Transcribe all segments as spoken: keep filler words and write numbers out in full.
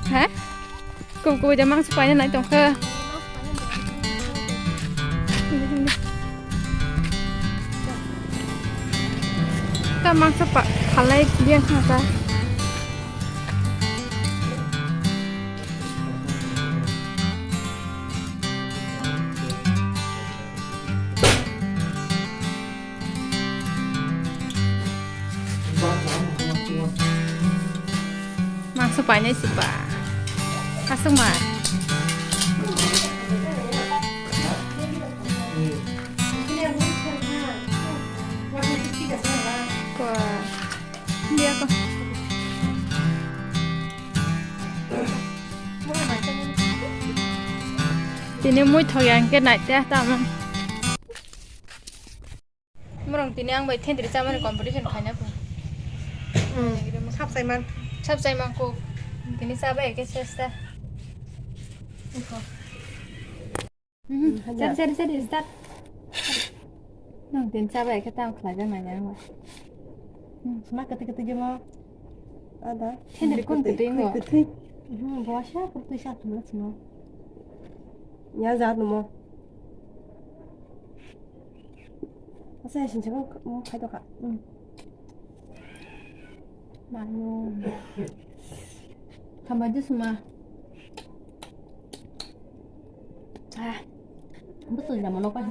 He? Kubu kubu de mangsa paina nai tongkha. Ta mangsa pa khalai biang kha ta. Mangsa painai si ba. Aswk ma. Ko. Dia ko. Tini mui thok yang ke nai te tamo. Morong tini ang bai thendri chamani competition khaina pho. Hmm, sap chaiman. Sap chaiman ko. Tini chabai ke sesta. Iko. Hmm, sari, sari, sari, start. Nang tini chabai ke tam khlai jang nai yang. Hmm, sma kete kete jemo. Ada. Thendri kon kete mo. Kete. Hmm, bo sa kete sa kete mo. Ya jat mo. Asa ya sinsa ko mo khai to ka. Hmm. Mano. Tamba jus ma. Ah. Betul dah mono kan.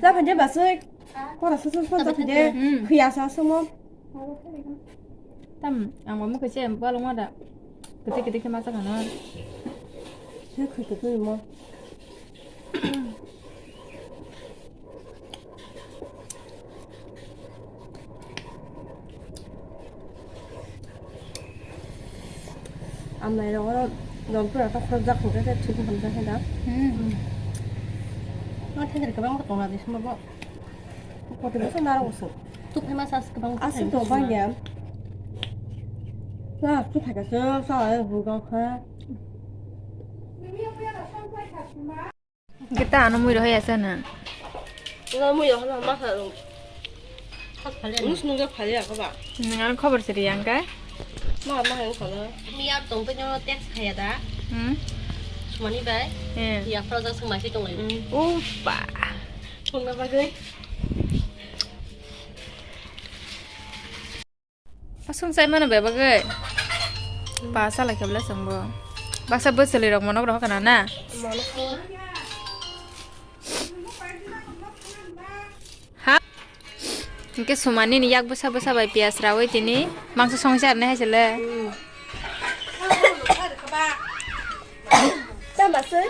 Japhai de basui. Kora susu susu japhai de. Hmm. Khuya sa sumo. Tam, ang bo mukhe se balong ma da. Kete kete khe ma sa kana. Se khui khe thui mo. Amnai rok oro dol pura ta khorokjak hwnkhe khe thwibo hamjak khe da. Hmm. Ma thai kwbangma tongna di sima bo. Kotor bwsa narwk bwswk. Tuk phai ma sas kwbang. Aswk tong bang ya. Sa tuk phai ka sa sa hwnkhe. Kita ano mui rohai asa na. Ino mui rohai ma sa rung. Nus nungga phali ako ba. Nang ano khobor siri yang ka? Ma ma yang kono. Miya tong pe nyono text khaya da. Hmm. Sumani bai. Eh. Ya project sung masi tong lai. Upa. Sungna bagwi. Aswng chai mano bebagwi. Pa salai khe bwla chwngbo. Baksa bwchwlwi rok monok rohor kana na? Monok rohor. Ha? Hinkhe sumani ni yak bwsa bwsa bai piyas rawi tini mangsa songwi charwnai hai se le. Hmm. Tama se?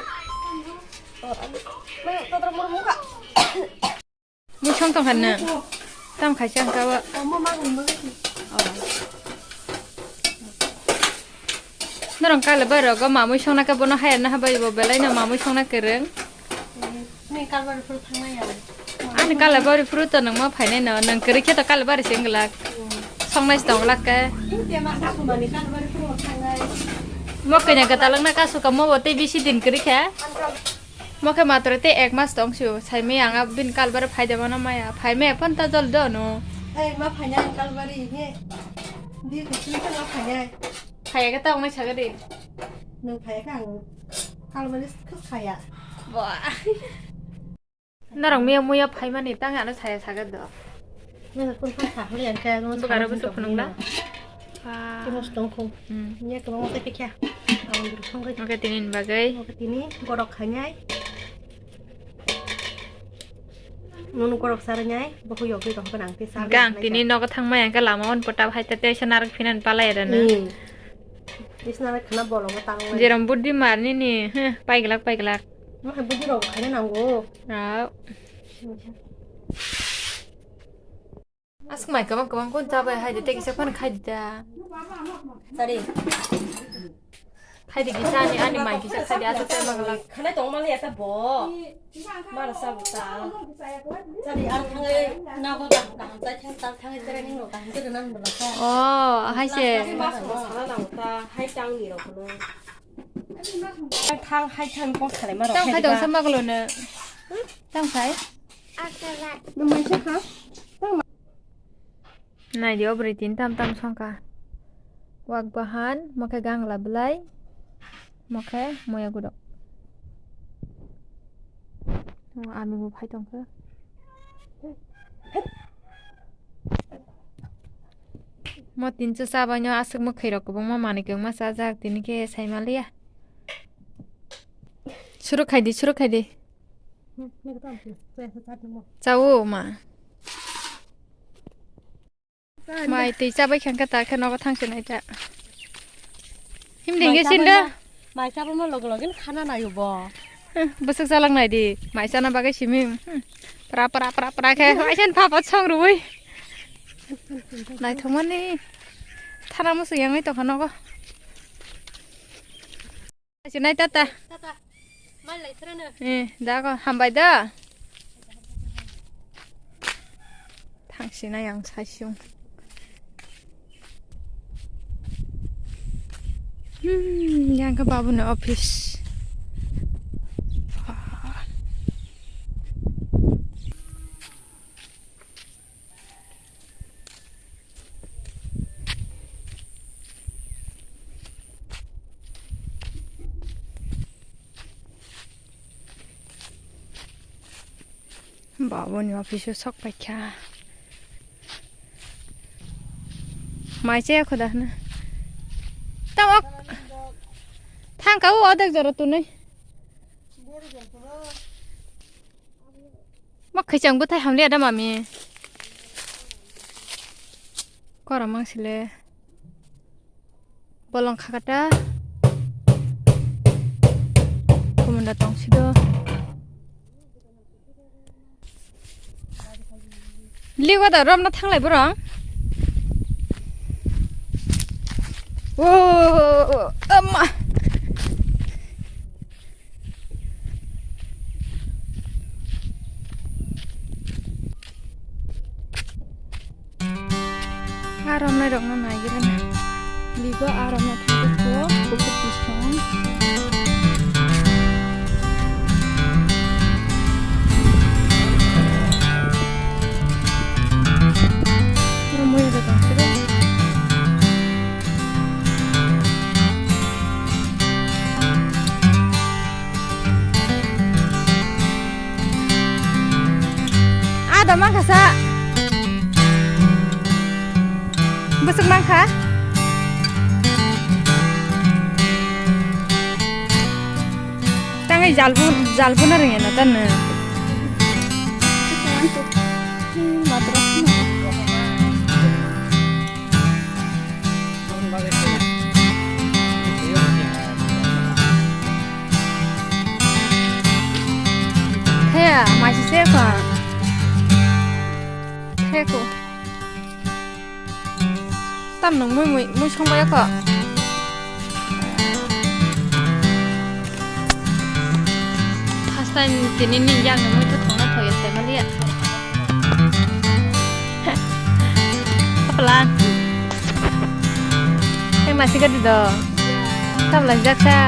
Oh, ano. Mang totor mor muka. Mui song tong kha nang? Tam khaisa ang kawa. Omo mang ni mui. Oh. Norong kala bai rogo mamui songna khe bono hayar na habai bo belai no mamui songna kwrwng. Ni kalbari phuru thangnai ya. Ani kala bari phuru to nang ma phainai no, nang kwrwi khe to kala bari se wng glak. Hmm. Songnai se tong glak khe. Ni te ma sa kumani kalbari phuru thangnai. Mo kanya gata langna kasu ka mo bo tei bisi din kwrwi khe. Mo khe matro tei ek mas tong sio, saimaya ang a bini kalbari phai de mano maya, phaimaya phone ta jol do no. Ai, ma phainai ang kalbari he. Di kuchini ta ma phainai. Phaiya khe ta wngnai saga di. Nwng phaiya khe ang kalbari khwk khaya. Ba. Norok miya muya phaimani tang ano saya saga do. Nang kun kha sa holi ang khe, nang Bwkha rok sa bwswk phunuk da? Timo stong khum. Hmm. Nya kwbang tei khe. Ang duru song gai. Oke, tini ni bagwi. Oke, tini borok khainai. Nunu borok sarnai, bohu yogwi rok nang te sa. Gang tini nogo thangmai ang khe lama on pota hai te te sa narok phinan palai rana. Hmm. Isna khana bolongo tang. Jerom buddi mar nini, heh, paiglak paiglak. Ma hai buddi rok khaina nango. Au. Aswk mai kwbang kwbang kun chabai hai de, tei kisa phano khai di da. Sari. Khai di kisa ani, ani mai kisa khai di, aswk chai ma glak. Khanai tong mali ata bo. Mara sa bo ta. Sari ang thangai na bo da, da ham chai thang, ta thangai tere ning ro, da ham tere nan bo la sa. Oh, hai se. Mas mo sala na bo ta, hai tang ni ro kono. Thang hai thang kong khalai ma ro. Tang khai dong sa ma glo ne. Tang khai. Nung mai se kha. Naidi o bwrwi tin tam tam songkha. Wak bahan, mokhe gangla bwlai, mokhe moya gudok. O ami bo phai tongkha. Mo tinsa chabaino aswk mwkhwirok kwbangma manwi kwbangma chajak, tini khe sai manliya. Suruk khaidi, suruk khaidi. Chao ma. Mai twi chabai khangkha ta khe nogo thangsinai ta. Himdi hingke sinda. Mai chabama log login khana nayo bo. Bwswk chalang nai di. Mai chana bagwi simi. Pra pra pra pra khe. Mai sen papa chong rui. Naithokmani. Thana musu yangwi tongkha nogo. Sinai tata. Tata. Mal lai srana. Eh, dago hambai da. Thangsinai ang saisung. Hmm, yang ke babu na office. Babuni office o sok paikha. Mai chaya kho da hwnwi. Tamo thangka o odek jora tunui. Ma khaichang bwthai hamliya da mami. Kora mangsile. Bolong khakata. Kumunda tongsido. Ligo da romna thanglai borong. O, ama. Aromnai rokno naigrana. Ligo aromnai thangkhe kho, kuphur kisong. Puro moya da tongkhe. Ada mankha sa. Bwswk mankha? Tangwi jalbu, jalbuna rwngya na tano. He, maisi se kha. He ko. Tam nung mui mui, mui song bai kha. First time tini ni yang mui to thong na thoya sai maliya. Kapla. Tei masi gadi do. Kapla jaksa.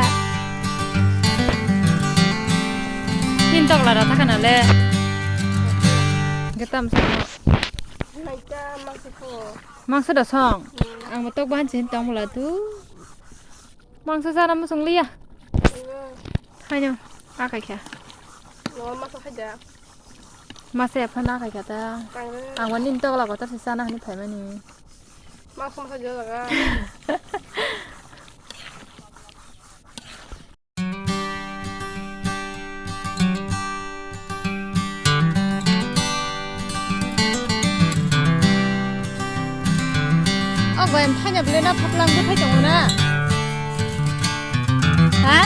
Tin tokla ra thakana le. Getam sa. Mangsa da song. Ang bo tok bahan chin tong bula tu. Mangsa jana musung liya. Haino, akai kha. Masa ya phana akai kha ta. Ang wani tokla kota se sana hani phaimani. Mangsa masa jaga. O bai, thanya bwlai na phaplang bwthai tongo na? Ha?